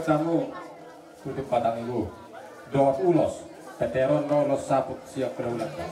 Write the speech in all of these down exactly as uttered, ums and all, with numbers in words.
Tamu, tutup batang ibu. Dohot ulos, peteron do ulos saput siap kedaulatan.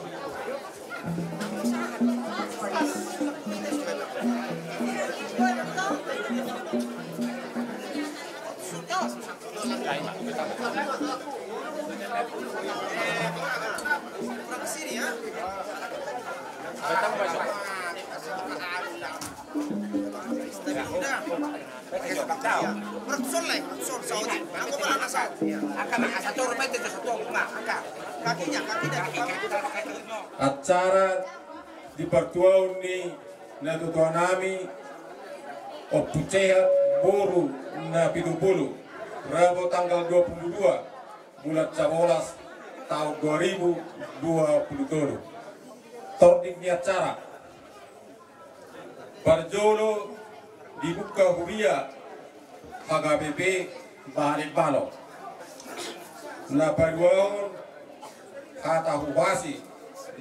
Acara di partuaon ni natuatua nami, Ompu Sehat boru Napitupulu, Rabu tanggal dua puluh dua bulan sabolas tahun dua ribu dua puluh tolu. Tording ni acara. Parjolo dibuka huria H K B P Bahalebalo. Na paduahon hata huhuasi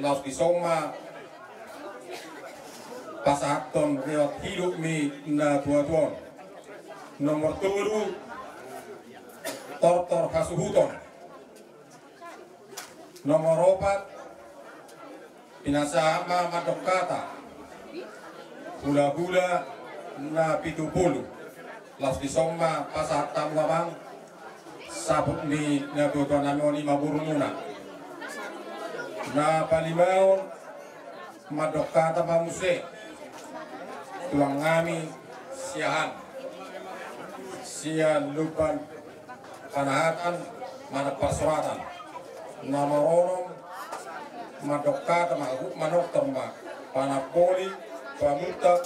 laos dison ma pasahathon riwayat hidup ni natuatua on. Nomor tolu, tortor hasuhuton. Nomor opat, pinasahat ma mandok hata hulahula Napitupulu. Laos dison ma pasahat hamu amang saput ni natuatua nami on, i ma borumuna. Na palimaon, mandok hata ma muse tulang nami Siahaan sian Lumban Panahatan manang Parsoratan. Nomor onom, mandok hata ma huhut manortor ma panamboli, pamuntak,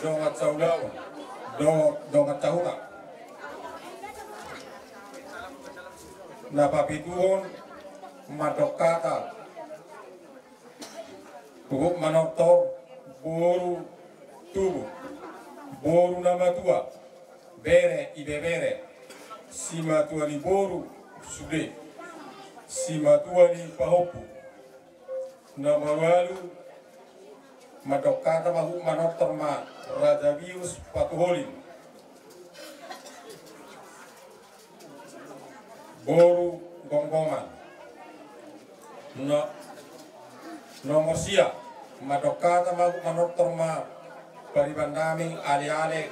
dongan saulaon dohot dongan sahuta. Na papituhon, mandok hata huhut manortor boru tubu, boru na matua, bere, ibebere, simatua ni boru sude, simatua ni pahompu. Nomor ualu, mandok hata ma huhut manortor ma Raja Bius Patuholin, boru Gomgoman. No-, nomor sia, mandok hata ma huhut manortor ma pariban nami Aleale,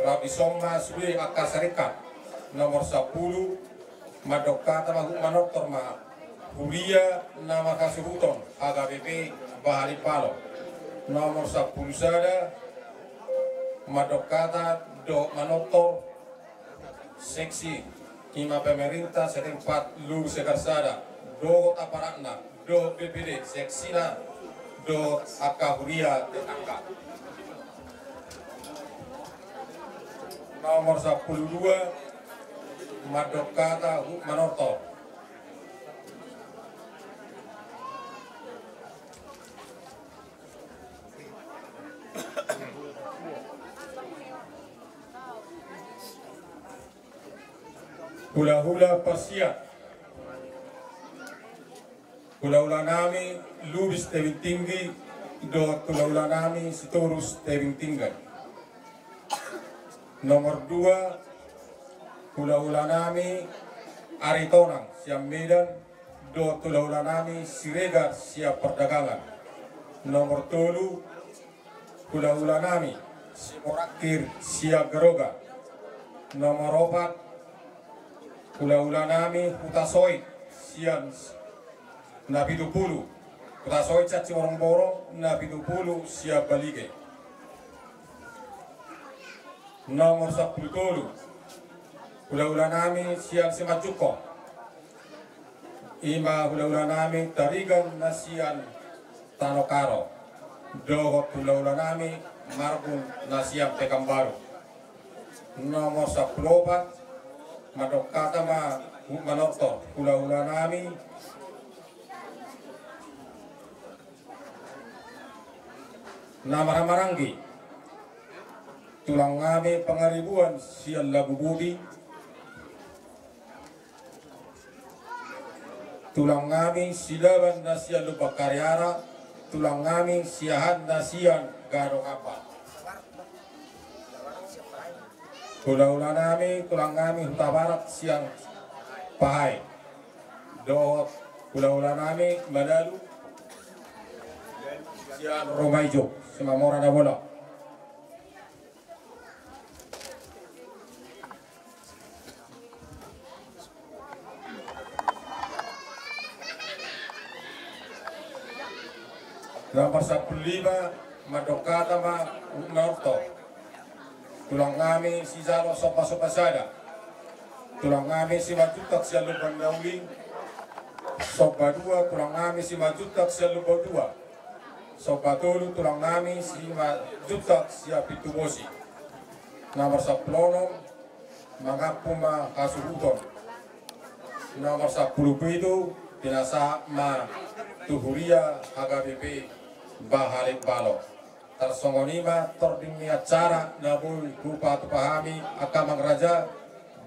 rap dison ma sude angka sarikat. Nomor sampulu, mandok hata ma huhut manortor ma huria na marhasuhuton H K B P Bahalebalo. Nomor sampulu sada, mandok hata dohot manortor seksi, i ma pemerintah setempat Luwu Segarsada dohot aparatna, dohot B P D seksina, dohot angka huria tetangga. Nomor sampulu dua, mandok hata huhut manortor hulahula parsiat, hulahula nami Lubis Tebing Tinggi dohot hulahula nami Sitorus Tebing Tinggi. Nomor dua, hulahula nami Aritonang sian Medan dohot hulahula nami Siregar sian Pardagangan. Nomor tolu, hulahula nami Simorangkir sian Garoga. Nomor opat, hulahula nami Hutasoit sian Napitupulu, Hutasoit sian Siborongborong, Napitupulu sian Balige. Nomor sampulu tolu, hulahula nami sian Simanjungkon, i ma hulahula nami Tarigan na sian Tano Karo dohot hulahula nami Marbun na sian Pekanbaru. Nomor sampulu opat, mandok hata ma huhut manortor hulahula nami na marhahamaranggi, tulang nami Pangaribuan sian Laguboti, tulang nami Silaban na sian Lumban Kariara, tulang nami Siahaan na sian Gadong Ampat. Hulahulanami, tulangnami Hutabarat sian Pahai. Dohot hulahulanami Manalu sian Rumaijo, Simamora na bolon. Nomor sampulu lima, mandok hata ma Unorto. Tulangnami sijalo Somba Somba sada. Tulangnami Simanjuntak sian Lumban Nauli. Somba dua, tulangnami Simanjuntak sian Lumban dua. Somba tolu, tulangnami Simanjuntak sian Pintu Bosi. Nomor sampulu onom, mangampu ma hasuhuton. Nomor sampulu pitu, pinasahat ma tu huria H K B P Bahalek Balo. Tarsongon i ma tording ni acara na boi hupatupa hami angka amang raja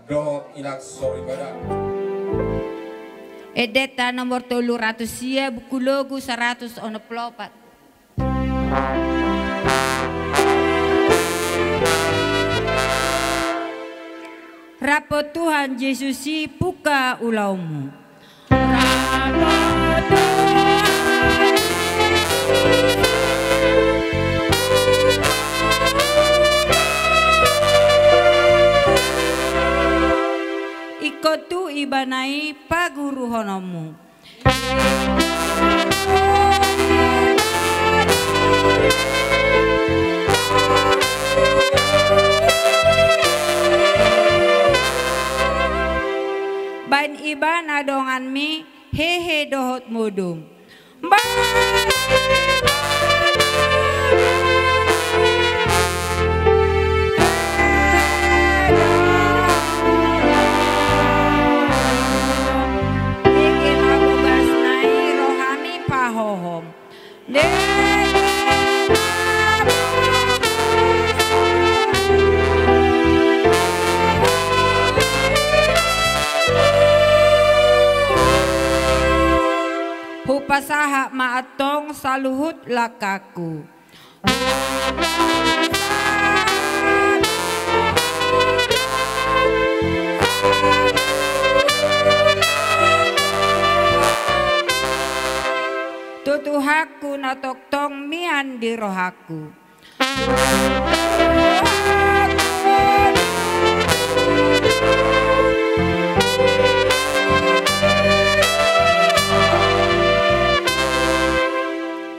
dohot inang soripada. Endenta nomor tolu ratus sia, buku logu saratus onom pulu opat. Rap Tuhan Jesus i pungka ulaonmu. Ingkon tu Ibana i paguruhononmu. Baen Ibana donganmi hehe dohot modom. Dengke ma bogasna i rohami pahohom. Hupasahat ma antong saluhut langkangku. Tu Tuhanku na tongtong mian di rohangku.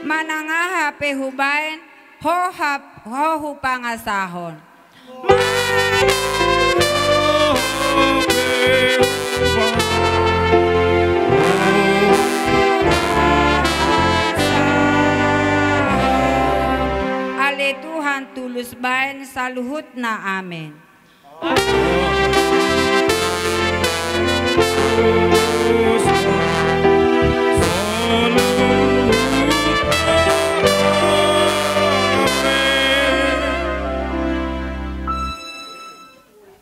Manang aha pe hubaen, ho hap-, ho hupangasahon. Ale Tuhan, tulus baen saluhutna. Amen.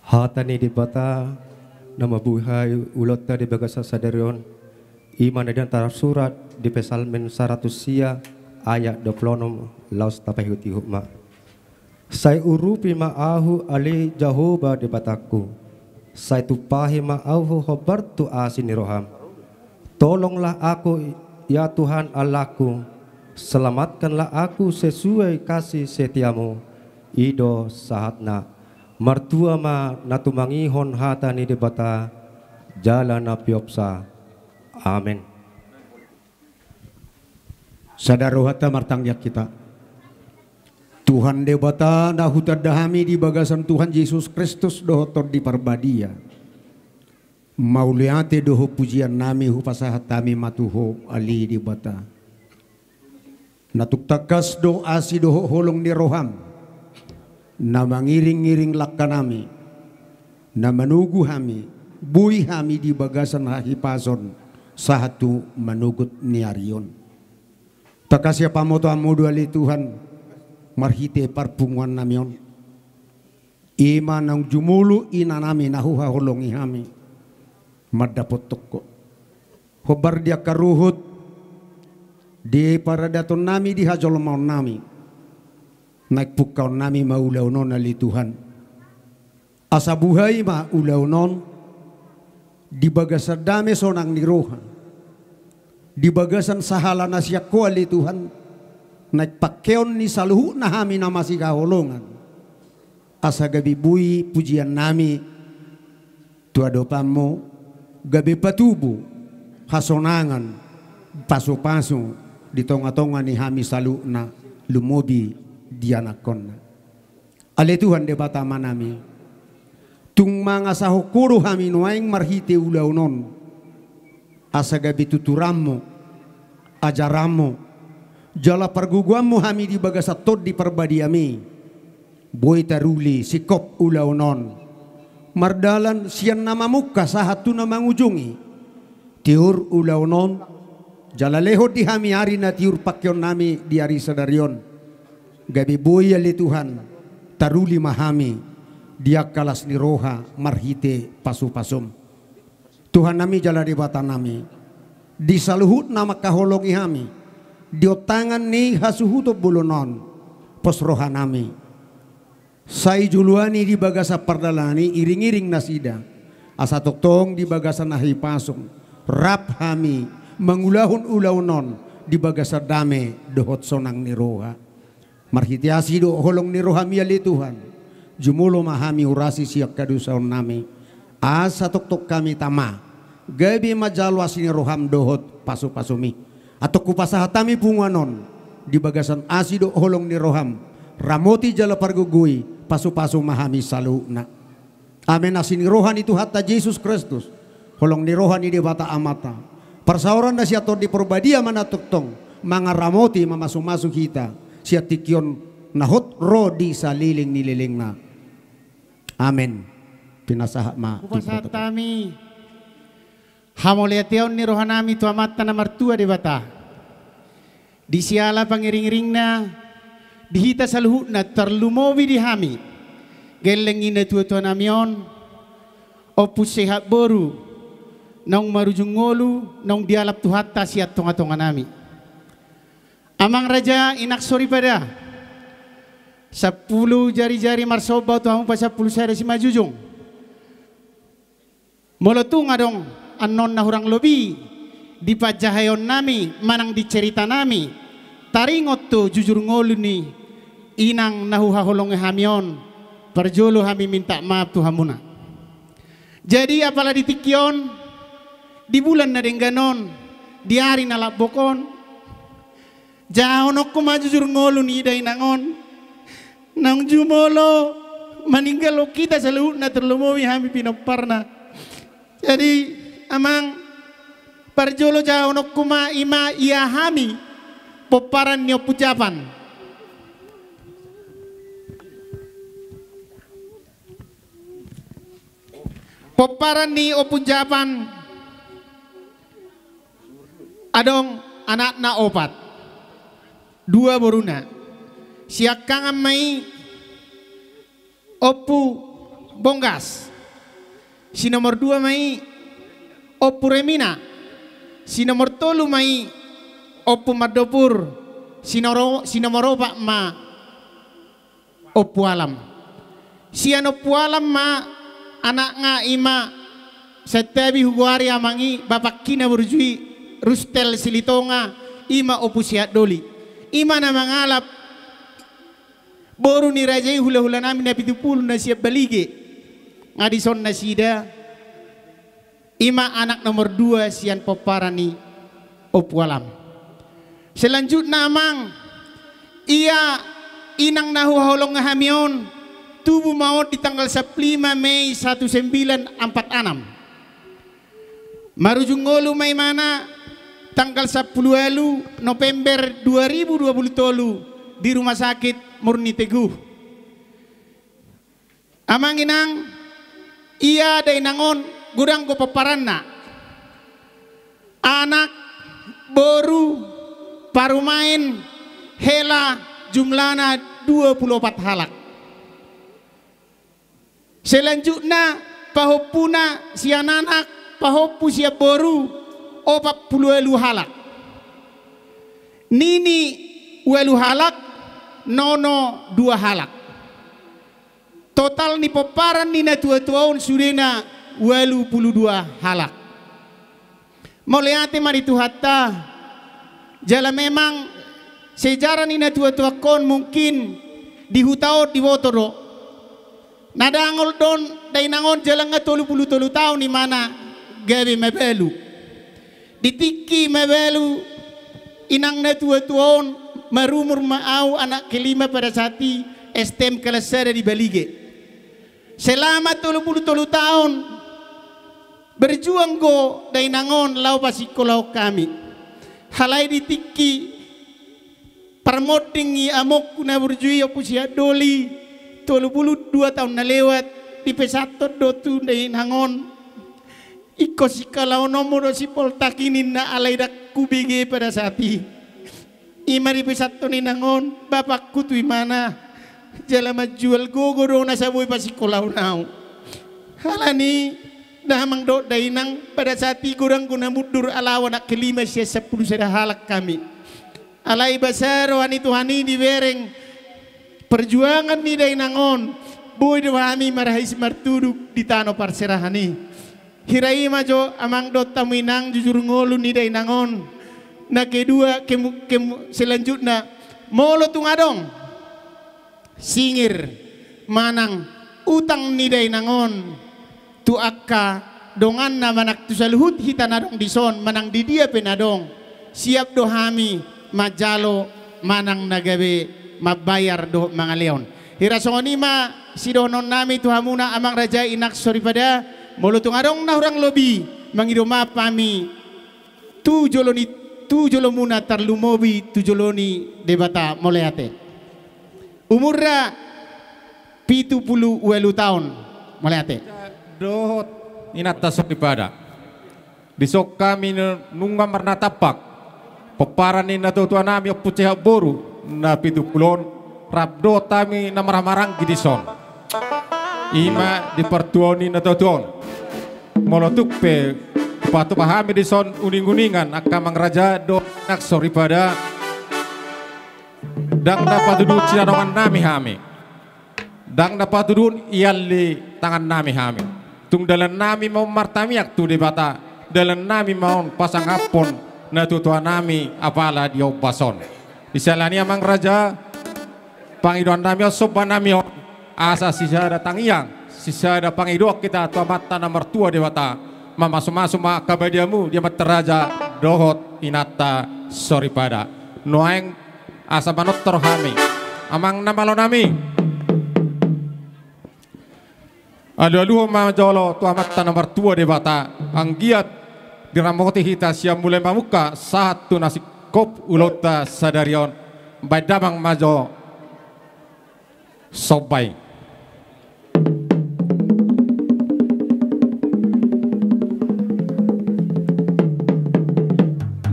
Hata ni Debata na mambuhai ulaonta di bagasan sadari on, i ma na tarsurat di Psalmen saratus sia ayat dua pulu onom, laos tapaihutihut ma. Sai urupi ma ahu ale Jahowa Debatangku, sai tumpahi ma ahu hombar tu asi ni roham. Tolonglah aku, ya Tuhan Allahku, selamatkanlah aku sesuai kasih setiamu, i do sahatna. Martua ma na tumangihon hata ni Debata, jala na piopsa. Amen. Sada rohanta martangiang hita. Tuhan Debata na hutanda hami di bagasan Tuhan Jesus Kristus dohot Tondi Parbadia. Mauliate dohot pujiannami hupasahat hami ma tu Ho ale Debata. Na tung tangkas do asi dohot holong ni roham, na mangiringiring langkanami, na manogu hami, boi hami di bagasan hahipason, sahat tu manogot ni ari on. Tangkas ia pamotoanmu do ale Tuhan, marhite parpunguannami on. I ma naung jumolo inanami na huhaholongi hami mandapothon Ho. Hombar di angka ruhut, di paradatonnami, di hajolmaonnami, naeng pungkaonnami ma ulaon on ale Tuhan. Asa buhai ma ulaon on di bagasan dame sonang ni roha, di bagasan sahala na sian Ho ale Tuhan, naeng pangkeon ni saluhutna hami na masihaholongan, asa gabe boi pujiannami tu adopanMu, gabe patubu hasonangan, pasupasu di tongatonga ni hami saluhutna, lumobi di anakkonna. Ale Tuhan Debata Amanami, tung mangasahon Ho do hami nuaeng marhite ulaon on, asa gabe tuturanMu, ajaranMu, jala pargogoanMu hami di bagasan Tondi ParbadiaMi, boi taruli singkop ulaon on, mardalan sian na mamungka sahat tu na mangujungi. Tiur ulaon on, jala lehon di hami ari na tiur pangkeonnami di ari sadari on. Gabe boi ale Tuhan, taruli ma hami di angka las ni roha marhite pasupasuM. Tuhannami jala Debatanami, di saluhut na mangkaholongi hami di ontangan ni hasuhuton bolon on, pos rohanami. Sai joloani di bagasan pardalanan i iringiring nasida, asa tongtong di bagasan hahipason rap hami mangulahon ulaon on di bagasan dame dohot sonang ni roha. Marhite asi dohot holong ni rohaMi ale Tuhan, jumolo ma hami urasi sian hadosaonnami, asa tongtong hami tama gabe manjalo asi ni rohaM dohot pasupasuMi. Antong hupasahat hami punguan on di bagasan asi dohot holong ni rohaM, ramoti jala pargogoi, pasupasu ma hami saluhutna. Amen. Asi ni roha ni Tuhanta Jesus Kristus, holong ni roha ni Debata Amanta, parsaoran na sian Tondi Parbadia ma na tongtong mangaramoti, mamasumasu hita sian tingki on na hot ro di saleleng ni lelengna. Amen. Pinasahat ma tu protokol. Hupasahat hami hamauliateon ni rohanami tu Amanta na martua Debata, di siala pangiringiringna di hita saluhutna, tarlumobi di hami gelleng ni natuatuanami on, Ompu Sehat boru, naung marujung ngolu, naung dialap Tuhanta sian tongatonganami. Amang raja, inang soripada, sampulu jarijari marsomba tu hamu pasampulu sada simanjujung. Molo tung adong annon na hurang lobi di panjahaeonnami manang di ceritanami, taringot tu jujur ngolu ni inang na huhaholongi hami on, parjolo hami minta maaf tu hamuna. Jadi apala di tingki on, di bulan na denggan on, di ari na lambok on, jahahononku ma jujur ngolu ni dainang on, naung jumolo maninggalhon hita saluhutna, tarlumobi hami pinomparna. Jadi amang, parjolo jahahononku ma, i ma ia hami pomparan ni Ompu Japan. Pomparan ni Ompu Japan, adong anakna opat, dua boruna. Siangkangan ma i Ompu Bonggas, si nomor dua ma i Ompu Remina, si nomor tolu ma i Ompu Mandopur, si noro-, si nomor opat ma Ompu Alam. Sian Ompu Alam ma anakna, i ma santabi hugoari amang i, bapakna burju i, Rustel Silitonga, i ma Ompu Sehat Doli. I ma na mangalap boru ni raja i, hulahulanami na pitupulu na sian Balige. Nga dison nasida. I ma anak nomor dua sian pomparan ni Ompu Alam. Selanjutna amang, ia inang na huhaholongi hami on, tubu ma on di tanggal sampulu lima Mei satu sembilan ampat anam. Marujung ngolu ma imana tanggal sampulu ualu November dua ribu dua pulu tolu di Rumah Sakit Murni Teguh. Amang inang, ia dainang on godang do pomparanna. Anak, boru, parumaen, hela, jumlahna dua pulu opat halak. Selanjutna, pahompuna sian anak, pahompu sian boru, opat pulu ualu halak. Nini ualu halak, nono dua halak. Total ni pomparan ni natuatua on sudena ualu pulu dua halak. Mauliate ma di Tuhanta. Jala memang sejarah ni natuatuangkon mungkin di huta on diboto do. Na dangol do on dainang on jala nga tolu pulu tolu taon imana gabe mabalu. Di tingki mabalu inang natuatua on, marumur ma au anak kelima pada saat i, S T M kelas sada di Balige. Selama tolu pulu tolu taon berjuang do dainang on laho pasingkolahon hami. Alai di tingki parmonding ni amongku na burju i, Ompu Sihandoli, tolu pulu dua taon na lewat, dipesanhon do tu dainang on ingkon singkolahononmu do si Poltak i ninna, alai ndang hubege pada saat i. Ima dipesanhon inang on bapakku tu imana, jala manjual gogo do na so boi pasingkolahon au. Alani i, damang dohot dainang, pada saat i godang do na mundur ala au anak kelima sian sampulu sada halak hami. Alai basa roha ni Tuhan i dibereng perjuangan ni dainang on, boi do hami marhais martuduk di tano parserahan i. Hira i ma jo amang dohot hamu inang jujur ngolu ni dainang on. Na kedua, kemu-, kemu-, selanjutna, molo tung adong singir manang utang ni dainang on tu angka donganna manang tu saluhut hita na adong dison manang di dia pe na adong, siap do hami manjalo manang na gabe mambayar dohot mangalehon. Hira songon i ma sidohononnami tu hamuna amang raja inang soripada, molo tung adong na hurang lobi mangido maaf hami tu jolo ni, tu jolomuna tarlumobi tu jolo ni Debata. Mauliate. Umurna pitu pulu ualu taon. Mauliate. Dohot inanta soripada. Dison hami nunga marnatampak pomparan ni natuatuanami Ompu Siahaan boru na pitu pulu on, rap dohot hami na marhahamaranggi dison. Ima di partuaon ni natuatuaon. Molo tung pe hupatupa hami dison uninguningan angka amang raja dohot inang soripada, ndang na patuduhon sinadongannami hami. Ndang na patuduhon ialli tangannami hami. Tung dalannami ma on martamiang tu Debata, dalannami ma on pasangaphon natuatuanami apala di ombas on. Di siala ni i amang raja, pangidoannami on, sombanami on, asa sisada tangiang, sisada pangidoan hita tu Amanta na martua Debata, mamasumasu ma angka badiamu di amanta raja dohot inanta soripada. Nuaeng asa manortor hami, amang na malonami. Alualuhon ma jolo tu Amanta na martua Debata, anggiat diramoti hita sian mulai mamungka sahat tu na singkop ulaonta sadari on. Baen damang ma jo somba i.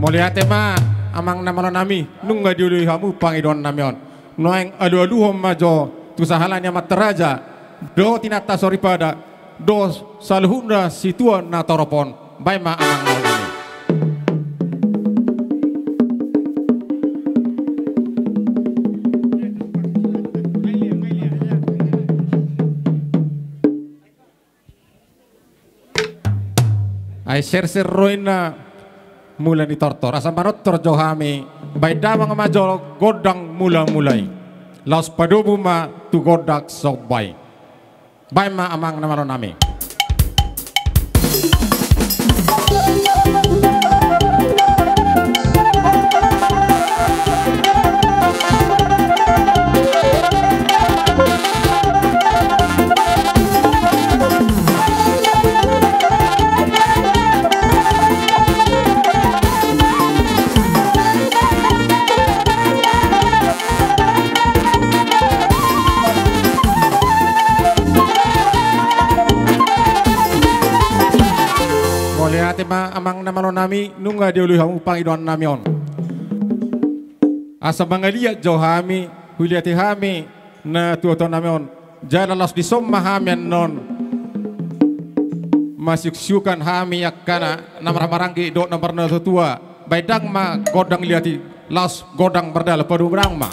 Mauliate ma amang na malonami, nunga dioloi hamu pangidoannami on. Nuaeng alualuhon ma jo tu sahala ni amanta raja dohot inanta soripada dohot saluhutna situa na torop on. Baen ma amang na malonami. Ai serser do inna mula ni tortor, asa manortor jo hami. Baen damang ma jo gondang mulamula i, laos padomu ma tu gondang somba i. Baen ma amang na malonami. Mauliate ma amang na malonami, nunga dioloi hamu pangidoannami on. Asa mangaliat jo hami, huliate hami natuatuanami on. Jala laos dison ma hami annon masiuksiukan hami angka na marhahamaranggi dohot na marnatuatua. Baen damang ma gondang liat i, laos gondang mardalan, padomu damang ma.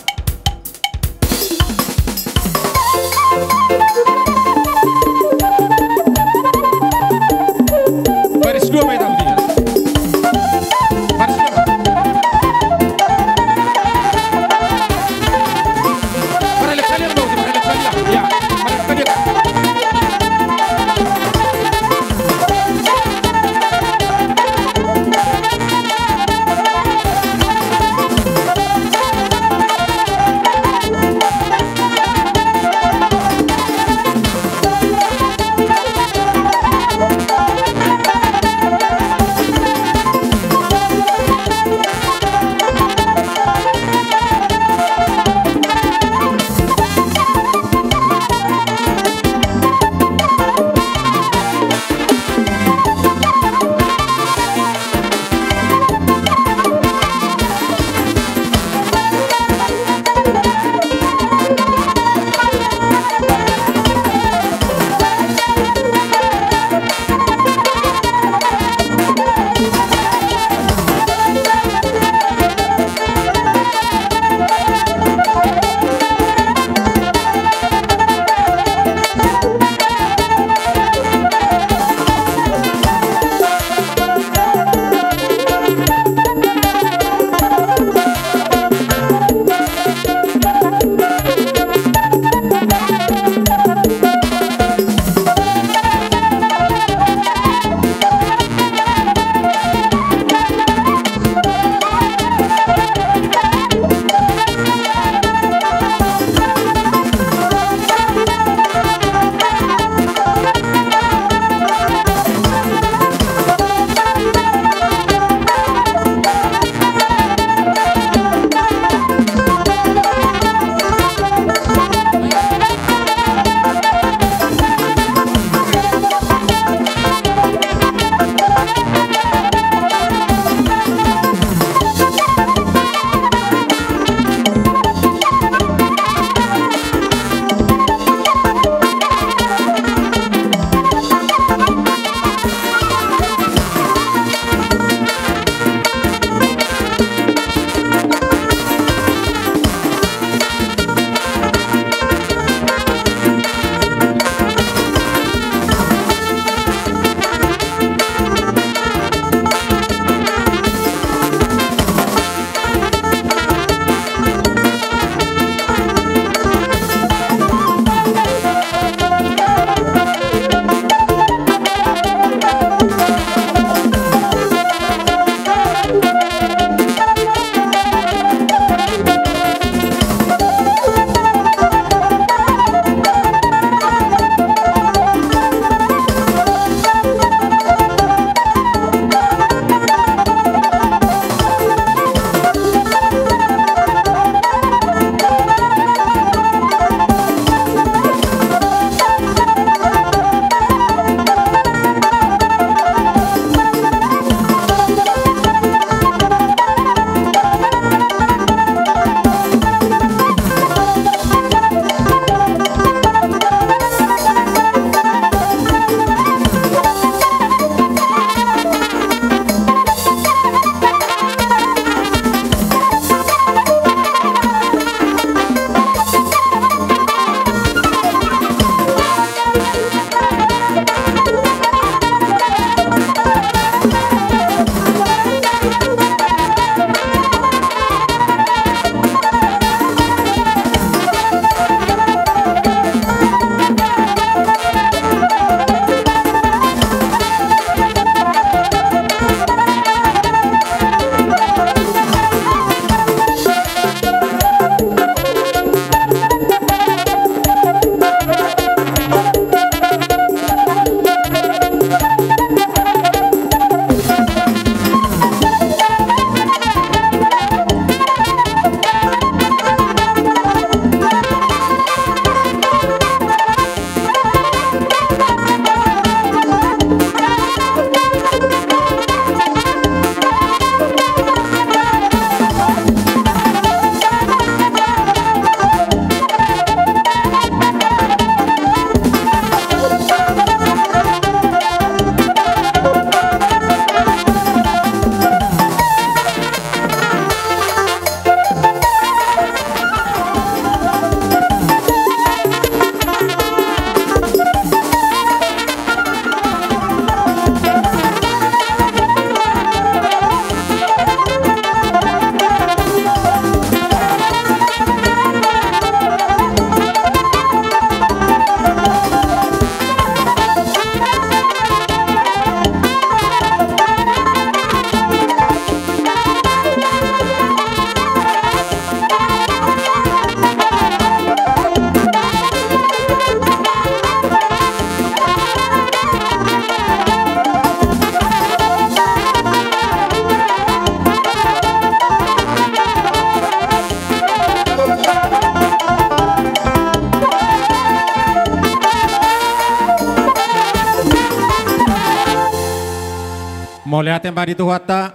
Mauliate ma di Tuhanta,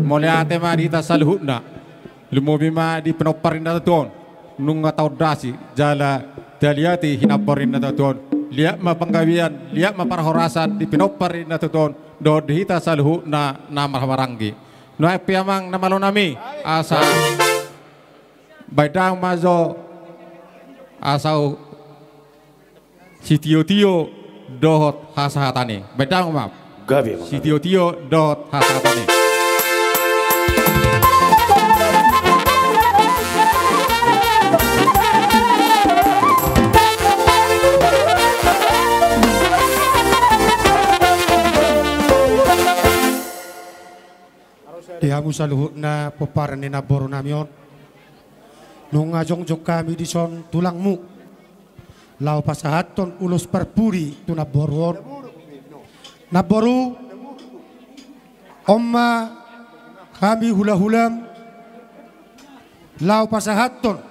mauliate ma di hita saluhutna. Lumobi ma di pinompar ni na tuatua on. Nunga taondasi jala taliate hinambor ni na tuatua on. Liat ma panggabean, liat ma parhorasan di pinompar ni na tuatua on dohot di hita saluhutna na marhahamaranggi. Nuaeng pe amang na malo nami, asa baen damang ma jo, asa sitiotio dohot hasahatan i. Baen damang ma. Gabe ma. Sitiotio dohot hasahatan i. Di hamu saluhutna pomparan ni namboru nami on. Nunga jongjong hami dison tulangmu laho pasahathon ulos parpudi tu namboru on. Namboru, on ma hami hulahulam laho pasahathon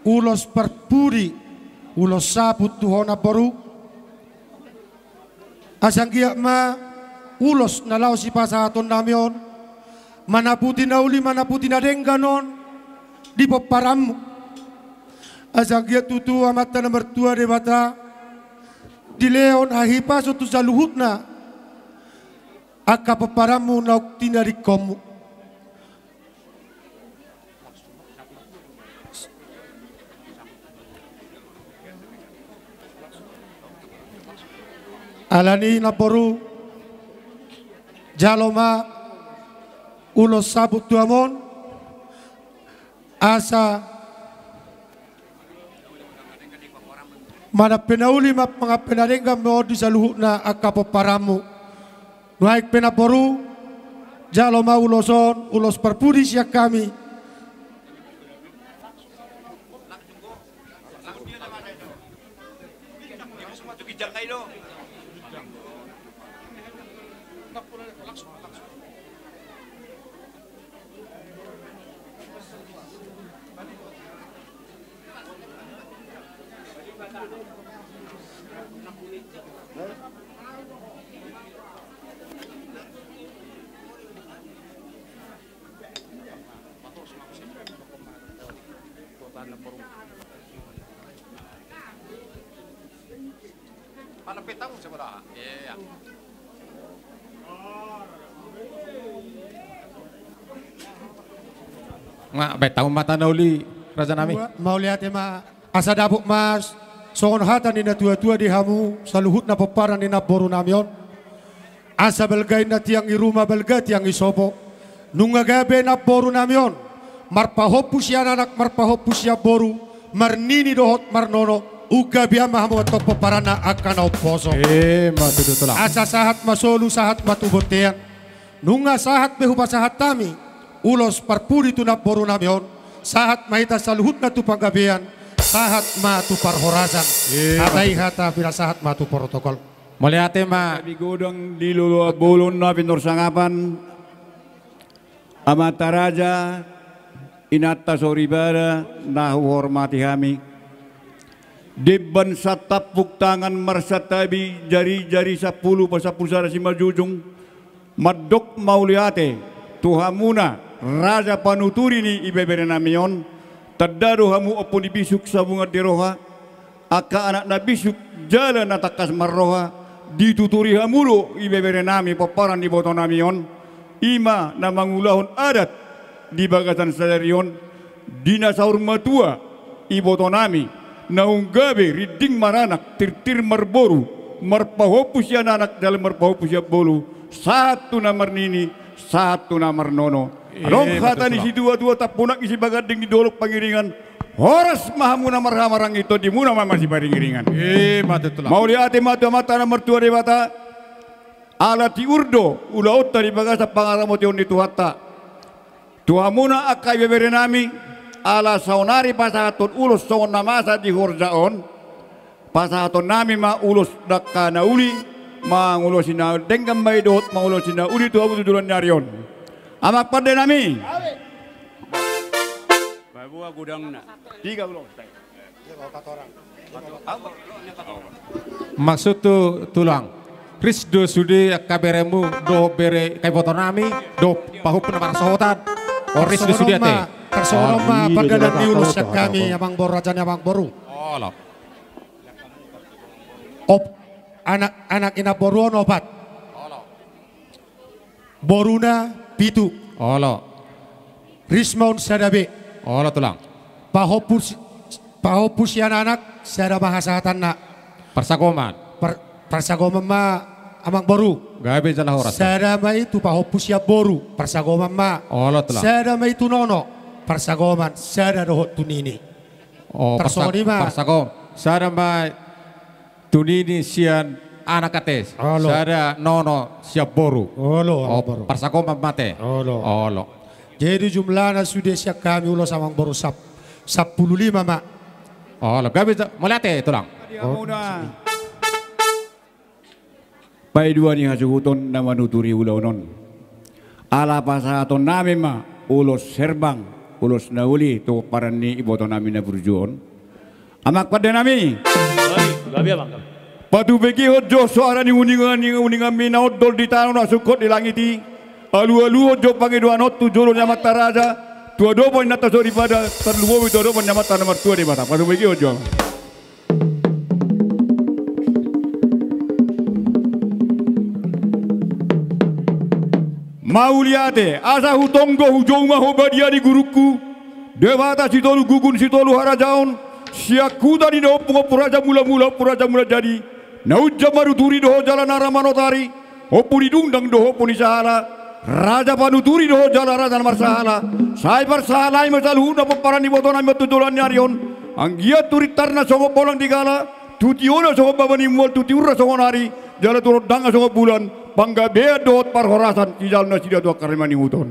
ulos parpudi, ulos saput tu ho namboru. Asa anggiat ma ulos na laho sipasahaton nami on manaputi na uli, manaputi na denggan on di pomparanmu. Asa anggiat tutu Amanta na martua Debata dilehon hahipason tu saluhutna angka pomparanmu naung tinadingkonmu. Alani namboru, jalo ma ulos saput tu hamu on, asa manang pe na uli manang pe na denggan ma on di saluhutna angka pomparanmu. Nuaeng pe namboru, jalo ma ulos on, ulos parpudi sian hami. Mana petamu sebelah? Iya. Nga, petamu mata na uli, raja nami. Mauliate ma, asa dapot ma songon hata ni na tuatua di hamu saluhutna pomparan ni namboru nami on. Asa balga inna tiang i ruma, balga tiang i sopo. Nunga gabe namboru nami on marpahompu sian anak, marpahompu sian boru, marnini dohot marnono. Unggabean ma hamu antong pomparanna angka na umposo. Ima tutu, tulang. Asa sahat ma solu, sahat ma tu bontean. Nunga sahat pe hupasahat hami ulos parpudi tu namboru nami on. Sahat ma hita saluhutna tu panggabean, sahat ma tu parhorasan. Ima tutu. Hata i hata pinasahat ma tu protokol. Mauliate ma. Di godang di loloan bolon na pinarsangapan, amanta raja, inanta soripada na huhormati hami. Demban santabi, tangan marsantabi, jari-jari sampulu pasampulu sada simanjujung. Mandok mauliate tu hamuna raja panuturi ni ibebere nami on. Tanda do hamu ompu ni bisuk sabungan di roha. Angka anak na bisuk jala na tangkas marroha, dituturi hamu do ibebere nami, pomparan ni iboto nami on, ima na mangulahon adat di bagasan sadari on, di na saur matua iboto nami, naung gabe rinding maranak, tirtir marboru, marpahompu sian anak jala marpahompu sian boru, sahat tu na marnini, sahat tu na marnono. Adong hata ni situatua, tampunak ni sibaganding di dolok pangiringan, horas ma hamu na marhahamaranggi, tondimuna ma masiparingiringan. Ima tutu, tulang. Mauliate ma tu Amanta na martua Debata, ala tiur do ulaonta di bagasan pangaramotion ni Tuhanta. Tu hamuna angka ibebere nami, ala saonari pasahathon ulos songon na masa di horja on, pasahaton nami ma ulos dangka na uli, mangulosi na denggan ma i dohot mangulosi na uli tu hamu tu joloan ni ari on. Amang pande nami. Paboa godangna. Tiga ulos. Maksud tu tulang. Ris do sude angka beremu dohot bere angka ibotonami dohot pahompu na marhasohotan. O, ris do sude ate. Tarsongon on ma panggabean ni ulos sian hami, amang boru, raja ni amang boru. Olo. Op, anak, anak inang boru on opat. Olo. Boruna pitu. Olo. Ris ma on sada be. Olo, tulang. Pahompu si-, pahompu sian anak, sada ma hasahatanna. Parsagoman. Par-, parsagoman ma, amang boru. Gabe jala horas. Sada ma i tu pahompu sian boru, parsagoman ma. Olo, tulang. Sada ma i tu nono, parsagoman, sada dohot tu nini. O, tarsongon i ma. Parsagom-, parsagom. Sada ma i tu nini sian anak ate. Olo. Sada nono sian boru. Olo, o, boru. Parsagoman ma ate. Olo. Olo. Jadi jumlahna sude sian hami ulos, amang boru, sap-, sampulu lima ma. Olo, gabe ja-, mauliate, tulang. Olo. Paidua ni hasuhuton na manuturi ulaon on. Ala pasahatonnami ma ulos herbang, ulos na uli tu pomparan ni ibotonami na burju on. Amang pandenami. Oi, gabe, amang. Patubegehon jo soara ni uningan, ni uninganmi na ondol di tano na sungkot di langit i. Alualuhon jo pangidoan on tu jolo ni amanta raja, tu adopan ni inanta soripada, tarlumobi tu adopan ni Amanta na martua Debata. Patubegehon jo. Mauliate, asa hutonggo hujou ma ho badia di gurungku, Debata sitolu gugun sitolu harajaon, sian huta ni na ompung Ompu Raja Mulamula, Ompu Raja Mulanjadi, na unjang manuturi dohot jala na ra manotari, Ompu ni Dungdang dohot Ompu ni Sahala, raja panuturi dohot jala raja na marsahala. Sai parsahalai ma saluhutna pomparan ni ibotonami on tu joloan ni ari on. Anggiat tu rintarna songon bolon di gala, tu tiona songon baba ni mual, tu tiurna songon ari, jala tu rondangna songon bulan, panggabean dohot parhorasan sijalo nasida tu angka ari manihuton.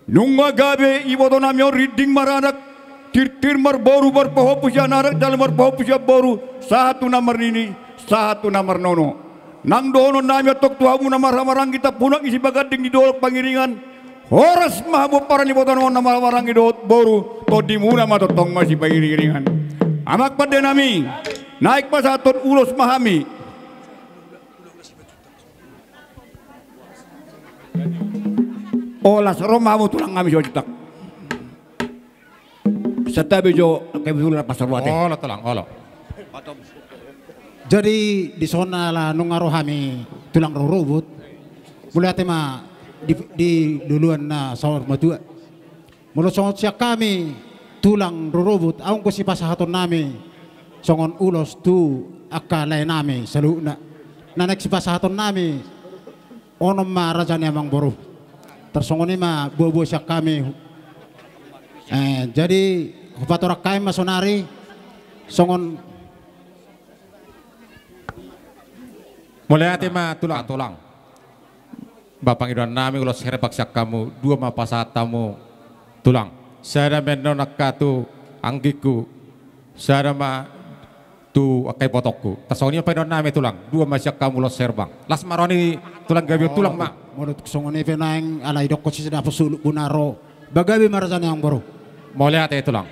Nunga gabe ibotonami on rinding maranak, tirtir marboru, marpahompu sian anak jala marpahompu sian boru, sahat tu na marnini, sahat tu na marnono. Nang dohononnami antong tu hamu na marhahamaranggi, tampunak ni sipaganding di dolok pangiringan, horas ma hamu pomparan ni ibotonami on na marhahamaranggi dohot boru, tondimuna ma tongtong masipangiringiringan. Amang pandenami, naeng pasahathon ulos ma hami. O, las ro ma hamu tulang nami Simanjuntak. Santabi jo, kebetulan pas ro ate. Olo, tulang, olo. Jadi, dison ala nunga ro hami tulang rorobot. Mauliate ma di, di luluan na saur matua. Molo songon sian hami tulang rorobot, adong do sipasahatonnami songon ulos tu angka laenami saluhutna. Na naeng sipasahatonnami onom ma, raja ni amang boru. Tarsongon i ma boaboa sian hami. Eh, jadi hupatorang hami ma sonari songon. Mauliate ma tulang. Tulang. Ba pangidoannami ulos herbang sian hamu, dua ma pasahat hamu tulang. Sada ma annon angka tu anggingku, sada ma tu angka ibotongku. Tarsongon i ma pangidoannami tulang, dua ma sian hamu ulos herbang. Las ma roha ni tulang gabe on tulang ma. Molo tung songon i pe naeng ala idokkon sisada posulut bona ro. Ba gabe ma raja ni amang boru. Mauliate tulang.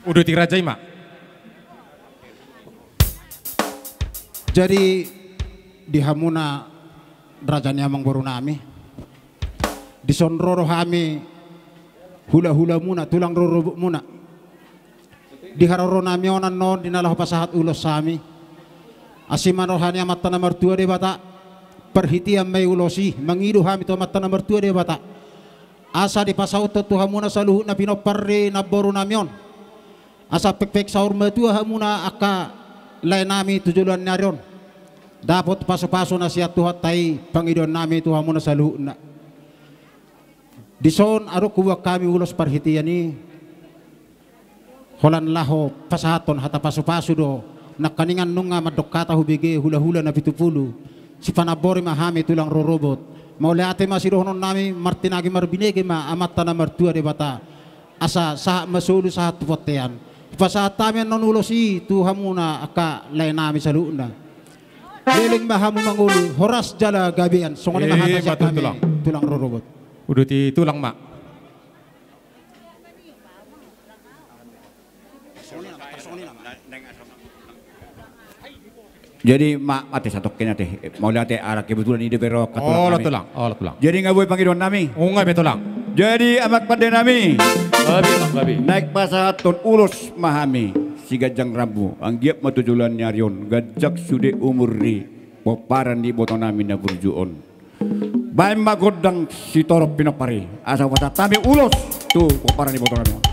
Uduti raja i ma. Jadi di hamuna raja ni amang borunami, dison ro do hami hulahulamuna, tulang rorobotmuna. Di haroronami on annon di na laho pasahat ulos hami, asi ma roha ni Amanta na martua Debata, parhitean ma i ulos i mangido hami tu Amanta na martua Debata. Asa dipasauthon tu hamuna saluhutna pinompar ni namborunami on. Asa pekpek saur matua hamuna angka laenami tu joloan ni ari on. Dapot pasupasu na sian Tuhanta i pangidoannami tu hamuna saluhutna. Dison adong huboan hami ulos parhitean i. Holan laho pasahathon hata pasupasu do, nangkaningan nunga mandok hata hubege hulahula na pitupulu. Sipanambori ma hami tulang rorobot. Mauliate ma sidohononnami, martinangi marbinege ma Amanta na martua Debata. Asa sahat ma solu sahat tu bontean. Hupasahat hami annon ulos i tu hamuna angka laenami saluhutna. Leleng ma hamu mangolu, horas jala gabean, songon i ma hata sian hami tulang rorobot. Uduti tulang ma. Tarsongon i nama, tarsongon i nama. Jadi ma, mate satongkin ate. Mauliate, ala kebetulan i do bere on, Tulang. Olo, Tulang. Olo, Tulang. Jadi nga boi pangidoan nami. Nunga be, Tulang. Jadi amang pande nami. Gabe, Tulang, gabe. Naeng pasahathon ulos ma hami, siganjang rambu, anggiat ma tu joloan ni ari on, ganjang sude umur ni pomparan ni iboto nami na burju on. Baen ma gondang sitorop pinompar i, asa hupasahat hami ulos tu pomparan ni iboto nami on.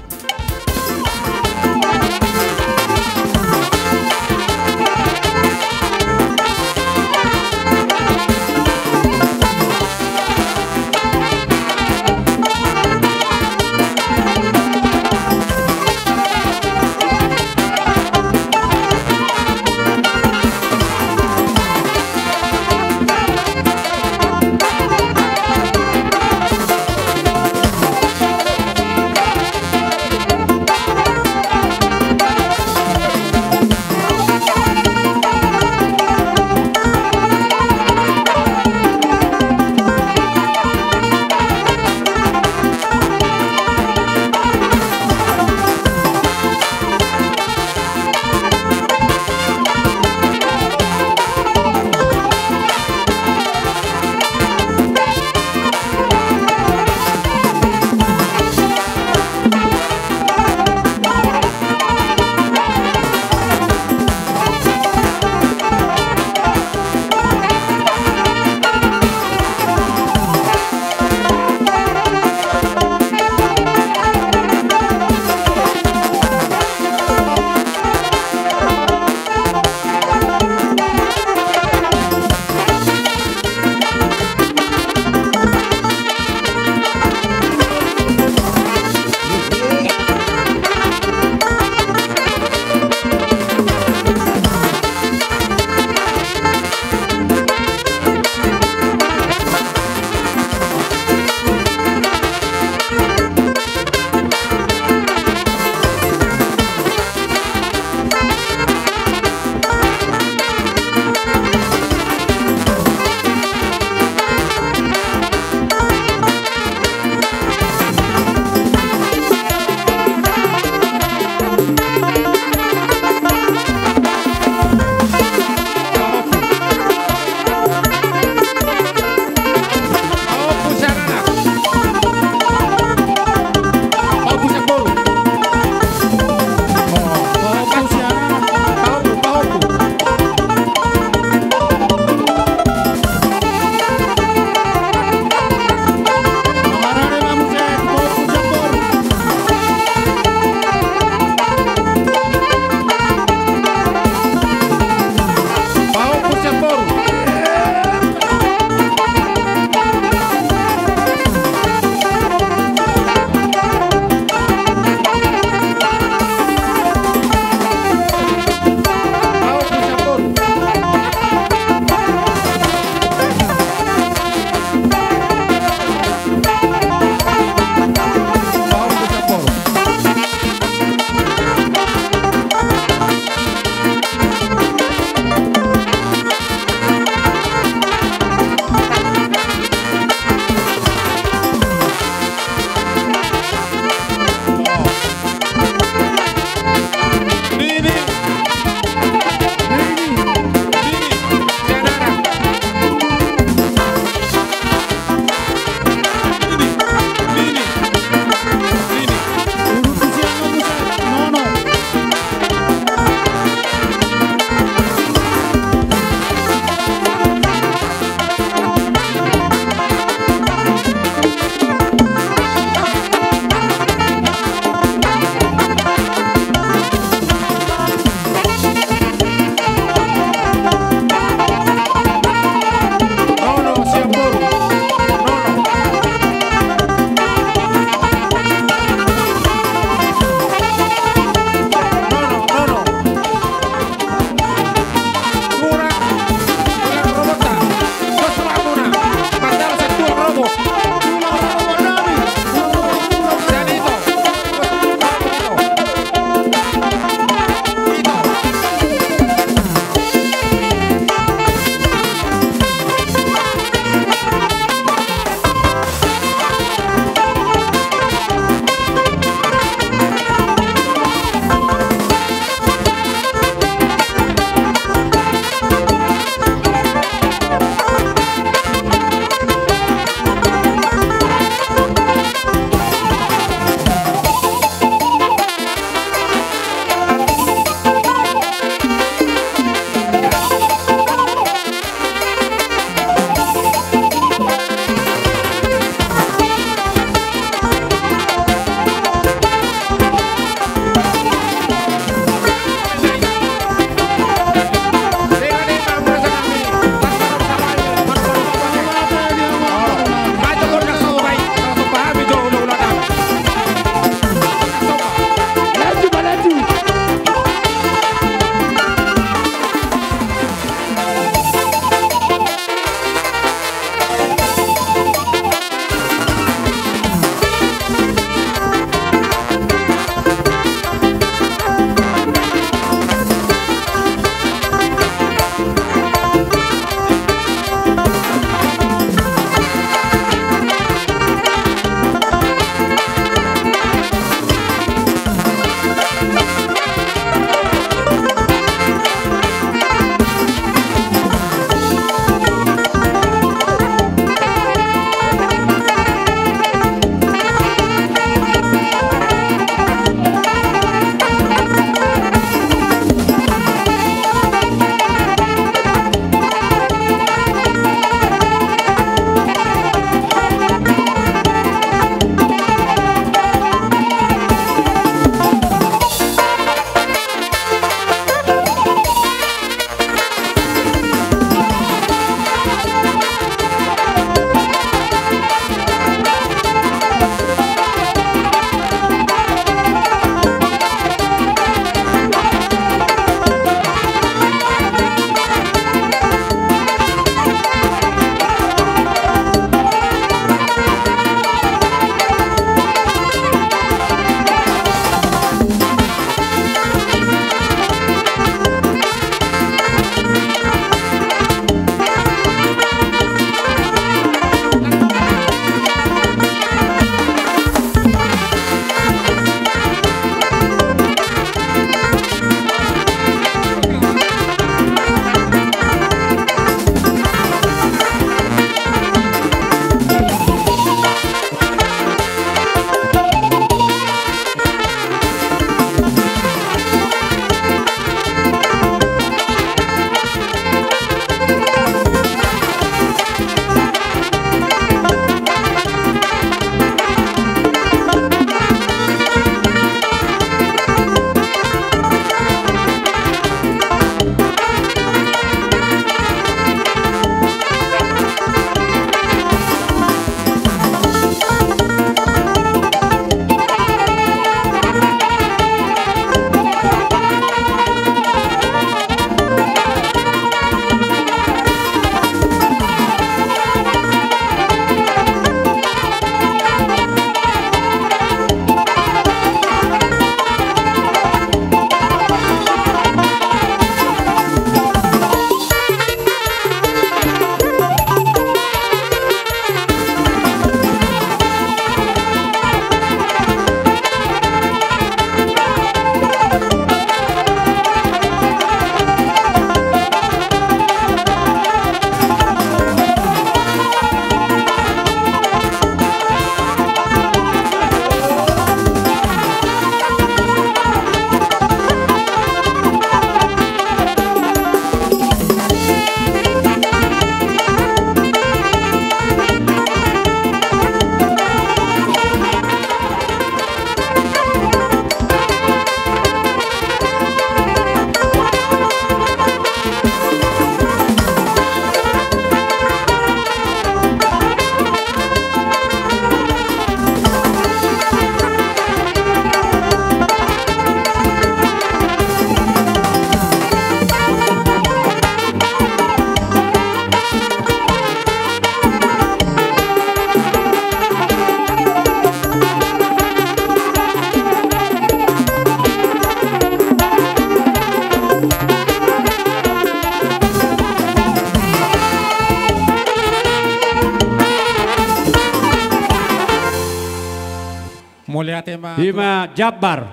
Mauliate ma. I ma jambar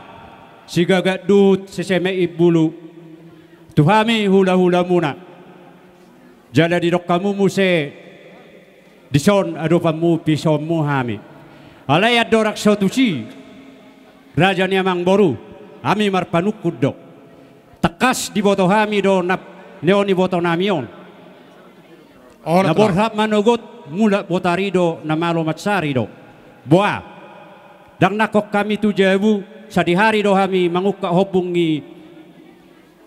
sigagat duhut siseme imbulu tu hami hulahulamuna. Jala didok hamu muse dison adopanmu pisonmu hami. Alai andorang so tusi, raja ni amangboru, hami marpanungkun do. Tangkas diboto hami do na, na nion ibotonami on. Olo, na tulang. Borhat manogot, mulak botari do, na malo mansari do. Boa, ndang nangkok hami tu jabu, sadihari do hami mangungkap hombung ni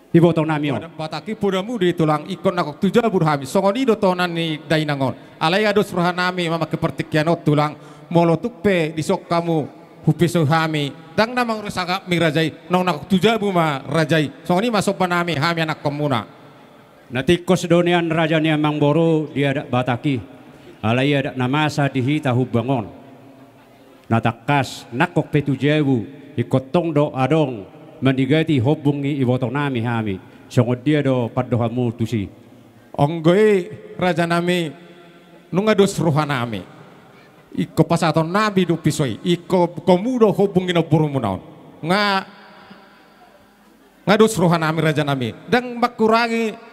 ibotonami on. Adat Batak i podamu do i, tulang, ingkon nangkok tu jabu do hami. Songon i do tonan ni dainang on. Alai ados rohanami mamangke partingkian on, tulang. Molo tung pe dison hamu hupeso hami, ndang na mangurusi sangapmi raja i, naung nangkok tu jabu ma raja i. Songon i ma sombanami, hami anakkonmuna. Na tingkos do nian raja ni amangboru di adat Batak i. Alai adat na masa di hita humbang on. Na tangkas, nangkok pe tu jabu, ingkon tong do adong manigati hombung ni ibotonami hami. Songon dia do pandohanmu tusi? Anggo i, rajanami, nunga dos rohanami. Ingkon pasahatonnami do piso i. Ingkon hamu do hombung ni namborumuna on. Nga Nga dos rohanami rajanami, ndang mangkurangi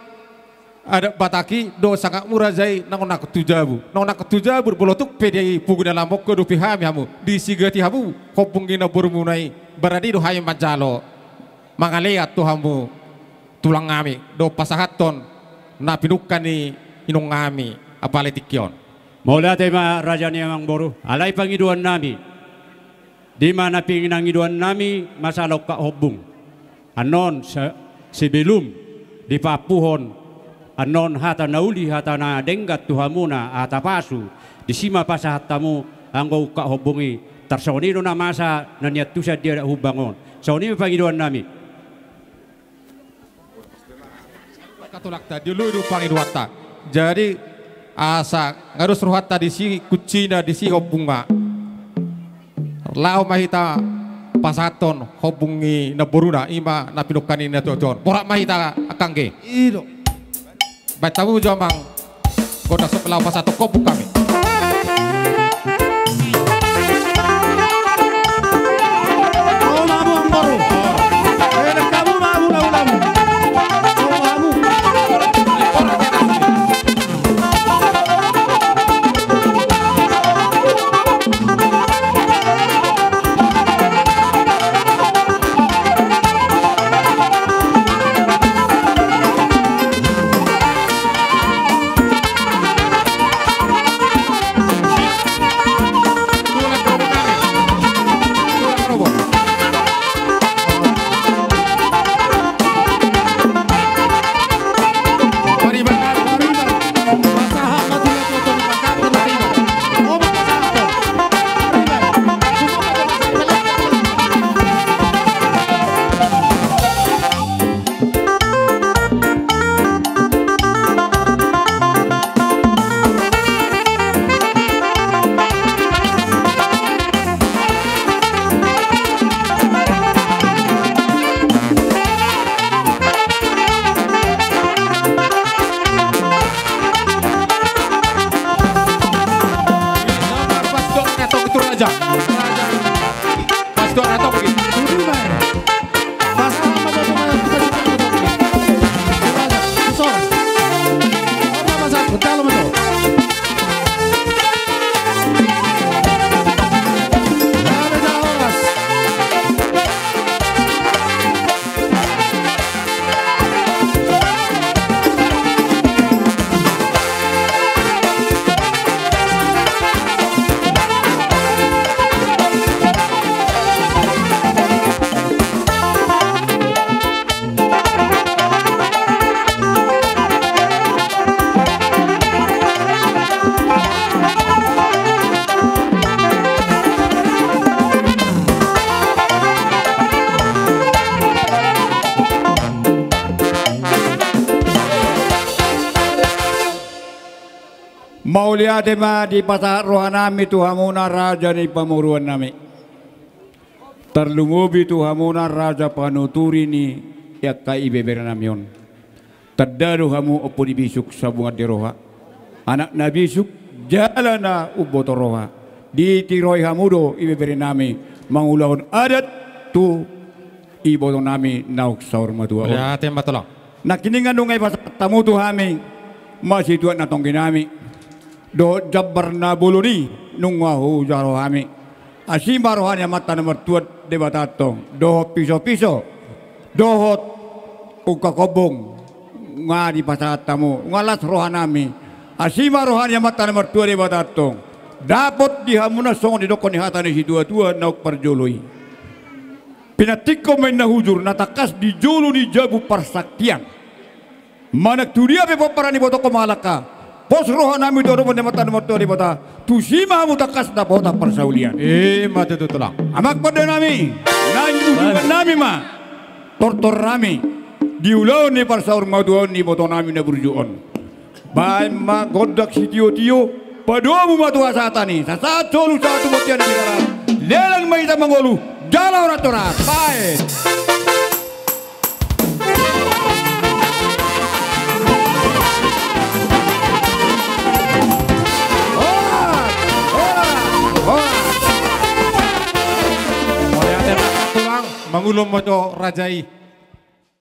adat Batak i do sangapmu raja i naung nangkok tu jabu. Naung nangkok tu jabu, molo tung pe di pogu na lam on huadopi hami hamu, disigati hamu hombung ni namborumuna i, berarti do hami manjalo mangalean tu hamu tulangnami, do pasahathon na pinungka ni inongnami apala tingki on. Mauliate ma raja ni amangboru, alai pangidoannami. Di ma na pinangidoannami masalah ungkap hombung. Annon se-, sebelum dipaampuhon annon hata na uli, hata na denggan tu hamuna, hata pasu, disi ma pasahat hamu anggo ungkap hombung i. Tarsongon i do na masa na niantusan di adat humbang on. Songon i ma pangidoannami. Katulakta, dioloi do pangidoanta. Jadi, asa nga dos rohanta disi kuncina, disi hombungna. Laho ma hita pasahathon hombung ni namboruna, i ma na pinungka ni na tuatua on. Borhat ma hita, angka anggi. I do. Baen hamu jo amang. Gondang sob laho pasahathon hombung hami. Mauliate ma dipasahat rohanami tu hamuna raja ni pamoruonnami. Tarlumobi tu hamuna raja panuturi ni angka ibeberenami on. Tanda do hamu ompu ni bisuk sabungan ni roha. Anak na bisuk jala na umboto roha. Ditiroi hamu do ibeberenami. mangulahon adat tu ibotonami naung saur matua on. Mauliate ma tulang. Nangkiningan nunga dipasahat hamu tu hami ma situan na tongginami dohot jambar na bolon i nunga hujalo hami. Asi ma roha ni Amanta na martua Debata antong dohot pisopiso dohot ungkap ombong nga dipasahat hamu, nga las rohanami. Asi ma roha ni Amanta na martua Debata antong dapot di hamuna songon didokkon ni hata ni situatua naung parjolo i. Pinantikkon ma inna hujur na tangkas di jolo ni jabu parsaktian. Manang tu dia pe pomparan ni ibotongku mangalangka, pos rohanami tu adopan ni Amanta na martua Debata, tusi ma hamu tangkas dapotan parsaulian. I ma tutu tulang. Amang pandenami, naeng ujungannami ma tortornami di ulaon ni parsaurmatuaon ni ibotonami na burju on. Baen ma gondang sitiotio, padomu ma tu hasahatan i, sasahat solu sahat tu bontean na pinarap. Lelang ma hita mangolu jala horas-horas. Baen. Horas, horas, horas. Mauliate ma tulang, mangulahon ma jo raja i.